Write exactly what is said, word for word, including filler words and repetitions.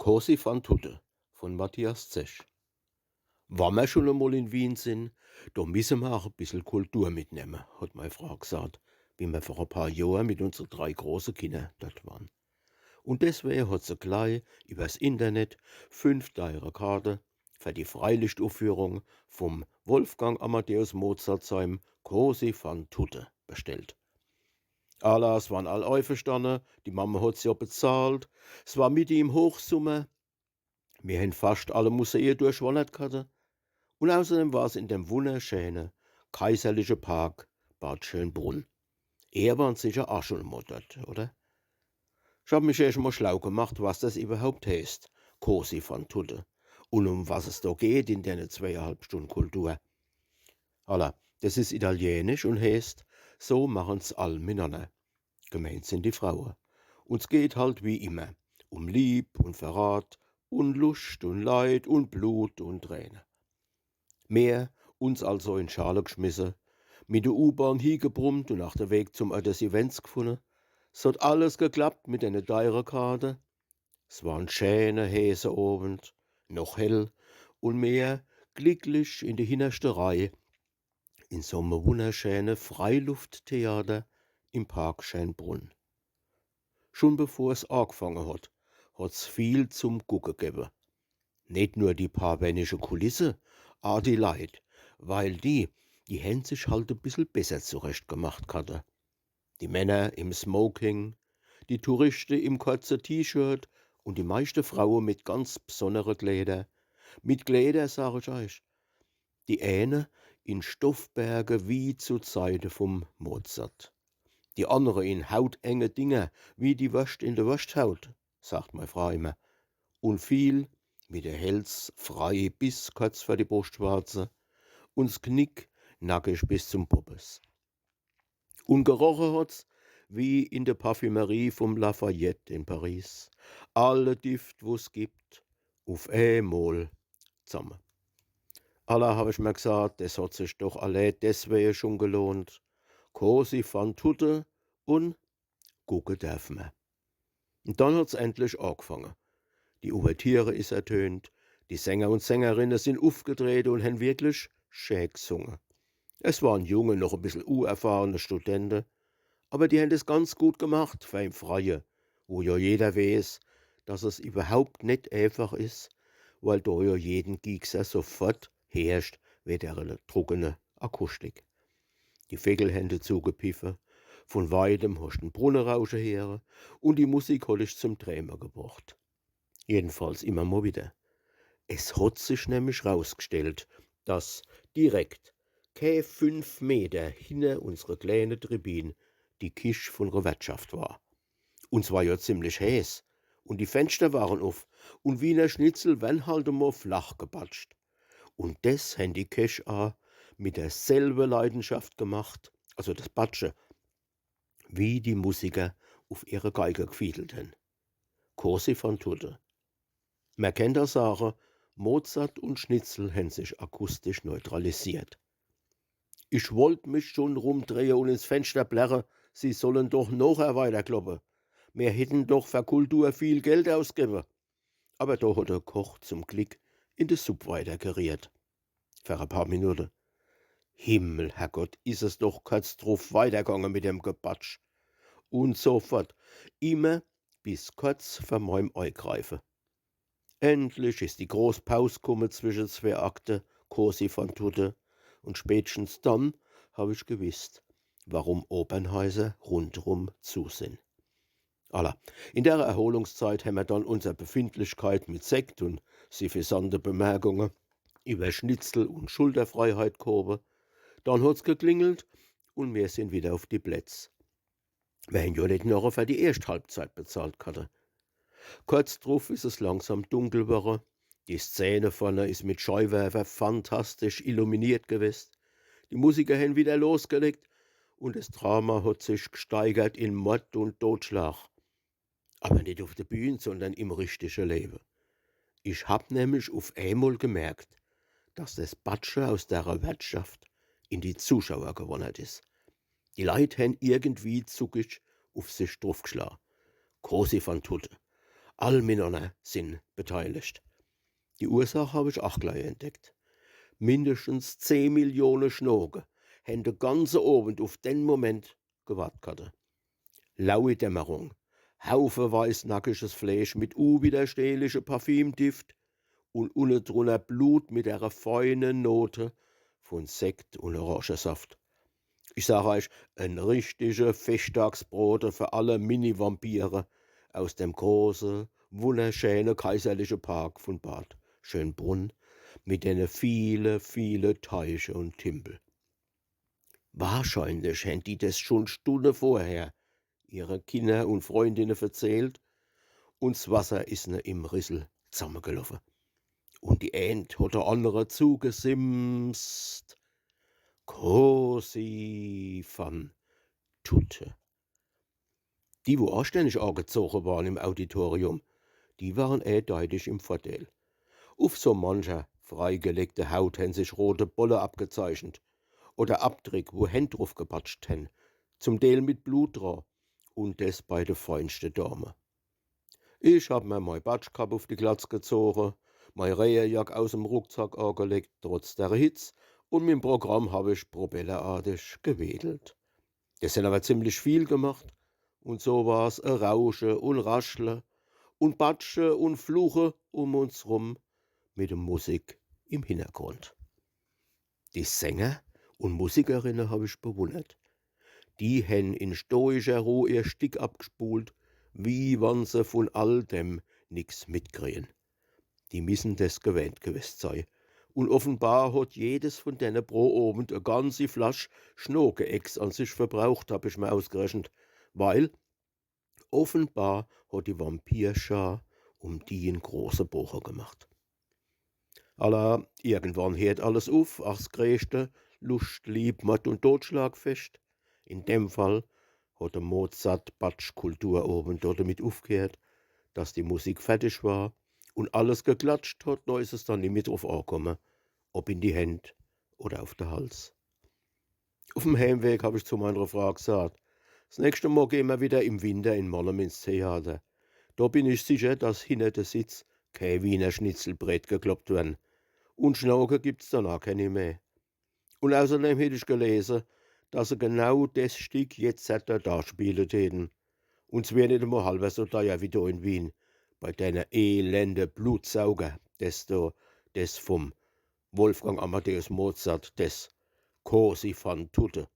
Così fan tutte von Matthias Zech. Wann mer schun emol in Wien sin, do misse mer aach e bissel Kultur mitnemme, hot mei Fraa gsaat, wie mer vor e paar Johr mit unsere drei große Kinner dort waren. Un deswege hot se glei iwwers Internet fünf deiere Karte fer die Freilichtufführung vum Wolfgang Amadeus Mozart seim Così fan tutte bestellt. Alla, s waren all eiverstanne, die Mamme hot se jo bezahlt, s war mitte im Hochsummer, mir hen fascht alle Musee durchwannert ghatt. Un außerdem war's in dem wunnerschäne kaiserliche Park Bad Schönbrunn. Ehr waren sicher aach schun emol dort, oder? Ich hab mich erscht mol schlau gemacht, was das iwwerhaupt heeßt, Così fan tutte, un um was es do geht in dene zweeehalb Stunn Kultur. Alla, das is italienisch un heeßt, so machen's all minanner. Gemeint sin die Fraue. Un s geht halt wie immer um Lieb un Verrat un Luscht un Leid un Blut un Träne. Mir uns also in Schale gschmisse, mit de U-Bahn hiegebrummt un aach de Weg zum Ort des Events gfunne. S hot alles geklappt mit dene deiere Karte. S war en schäne heeße Owend, noch hell, un mir glicklich in de hinnerschte Reih in so me wunnerschäne Freilufttheater im Park Schönbrunn. Schun bevor's aagfange hot, hot's viel zum Gucke gewwe. Net nur die paar wennische Kulisse, aa die Leit, weil die, die hen sich halt e bissel besser zurecht gemacht ghatt. Die Männer im Smoking, die Tourischte im korze T-Shirt un die meischte Fraue mit ganz bsonnere Kleeder. Mit Kleeder, sag ich eich, die eene in Stoffberge wie zu Zeite vum Mozart. Die annere in hautenge Dinger wie die Worscht in de Worschthaut, sagt mei Fraa immer. Un viel mit de Häls frei bis korz vor die Bruschtwarze un s Gnick nackig bis zum Poppes. Un geroche hot's wie in de Parfümerie vum Lafayette in Paris. Alle Dift, wo's gibt, uf eemol zamme. Alla, hab ich mer gsaat, des hot sich doch allee deswege schun gelohnt. Così fan tutte un gucke derf mer. Un dann hot's endlich aagfange. Die Ouvertüre is ertönt, die Sänger un Sängerinne sin ufgetrete un hen wirklich schä gsunge. Es waren junge, noch e bissel uerfahrene Studente, awwer die hen des ganz gut gemacht fer im Freie, wo jo jeder weeß, dass es iwwerhaupt net eefach is, weil do jo jeden Giekser sofort heerscht wie der trockene Akustik. Die Vegel hen dezu gepiffe, vun weitem hoscht en Brunne rausche heere un die Musik hot dich zum Träme gebrocht. Jedenfalls immer mol widder. Es hot sich nämlich rausgestellt, dass direkt, kä fünf Meter hinner unsere kläne Tribün, die Kich vun re Wertschaft war. Un s war jo ziemlich heeß. Un die Fenschter waren uf. Un Wiener Schnitzel wern halt emol flach gebatscht. Un des hen die Kech aa mit derselwe Leidenschaft gemacht, also des Batsche, wie die Musiker uf ihre Geige gefiedelt hen. Così fan tutte. Mer kennt aa sage, Mozart un Schnitzel hen sich akustisch neutralisiert. Ich wollt mich schun rumdrehe un ins Fenschter plärre, sie sollen doch nochher weiterkloppe. Mir hätten doch fer Kultur viel Geld ausgewwe. Awwer do hot de Koch zum Glick in de Supp weitergeriehrt. Fer e paar Minutte. Himmel, Herrgott, is es doch korz druf weitergange mit dem Gebatsch. Un so fort. Immer bis korz vor meim Eigreife. Endlich is die groß Paus kumme zwische zwee Akte, Così fan tutte, un spätestens dann hab ich gewisst, warum Opernhäuser rundrum zu sin. Alla, in der Erholungszeit hämmer dann unser Befindlichkeit mit Sekt un suffisante Bemerkunge iwwer Schnitzel un Schulterfreiheit gehowe. Dann hot's geklingelt un mir sin widder uf die Plätz. Mer hen jo net noch fer die erscht Halbzeit bezahlt ghatt. Korz druf is es langsam dunkel worre. Die Szene vorne is mit Scheiwerfer fantastisch illuminiert gewest. Die Musiker hen widder losgelegt un des Drama hot sich gesteigert in Mord un Totschlag. Awwer net uf de Bühn, sondern im richtige Lewe. Ich hab nämlich uf eemol gemerkt, dass des Batsche aus dere Wertschaft in die Zuschauer gewannert is. Die Leit hen irgendwie zuckig uf sich drufgeschla. Così fan tutte. All minanner sin beteiligt. Die Ursach hab ich ach gleich entdeckt. Mindestens zeh Millione Schnoke hänn de ganze Owend uf den Moment gewart hatte. Laue Dämmerung, haufeweis nackisches Fleesch mit unwiderstehliche Parfümdift un unne drunner Blut mit ere feine Note vun Sekt un Orangesaft. Ich sag eich, en richtige Feschtdagsbrote für alle Mini-Vampire aus dem große, wunnerschäne kaiserliche Park vun Bad Schönbrunn mit dene viele, viele Teiche un Timpel. Wahrscheinlich hänn die des schun Stunne vorher ihre Kinner un Freundinne verzählt, un s Wasser is ne im Rissel zammegeloffe. Un die eent hot der annere zugesimst: Così fan tutte. Die, wo aständig agezoge waren im Auditorium, die waren ehdeitig im Vorteil. Uf so mancher freigelegte Haut hänn sich rote Bolle abgezeichnet oder Abdrick, wo Händ druf gepatscht hänn, zum Deel mit Blut dra, un des bei de feinste Dame. Ich hab mer mei Batschkapp uf die Glatz gezoge, mei Rehejack aus em Rucksack agelegt, trotz der Hitz, un mim Programm hab ich propellerartig gewedelt. Des hänn awer ziemlich viel gemacht, un so war's e Rausche un Raschle un Batsche un Fluche um uns rum mit de Musik im Hintergrund. Die Sänger un Musikerinne hab ich bewunnert. Die hänn in stoischer Ruh ihr Stick abgspult, wie wann se vun all dem nix mitkriegen. Die missen des gewähnt gewest sei. Un offenbar hot jedes vun denne pro Owend e ganzi Flasch Schnoke-Ex an sich verbraucht, hab ich mer ausgerechnet, weil offenbar hot die Vampirschar um die en große Boche gemacht. Alla, irgendwann heert alles uf, ach s greeschte Luscht-, Lieb-, Mord- un Totschlagfescht. In dem Fall hot de Mozart-Batsch-Kulturowend dodemit ufgeheert, dass die Musik fertig war un alles geklatscht hot, do is es dann nimmi druf akomme, ob in die Händ oder uf de Hals. Uf em Heimweg hab ich zu meiner Fraa gesagt: „S nächschte Mol gehn mer wieder im Winter in Mannem ins Theater. Do bin ich sicher, dass hinner de Sitz kee Wiener Schnitzelbrett gekloppt wer'n. Un Schnoke gibt's dann ach kenni meh. Un außerdem hätt ich gelese, dass se genau des Stick jetzert do darspiele täten. Un s wär net emol halwer so deier wie do in Wien, bei denne elende Blutsauger, des do, des vum Wolfgang Amadeus Mozart, des Così fan tutte.“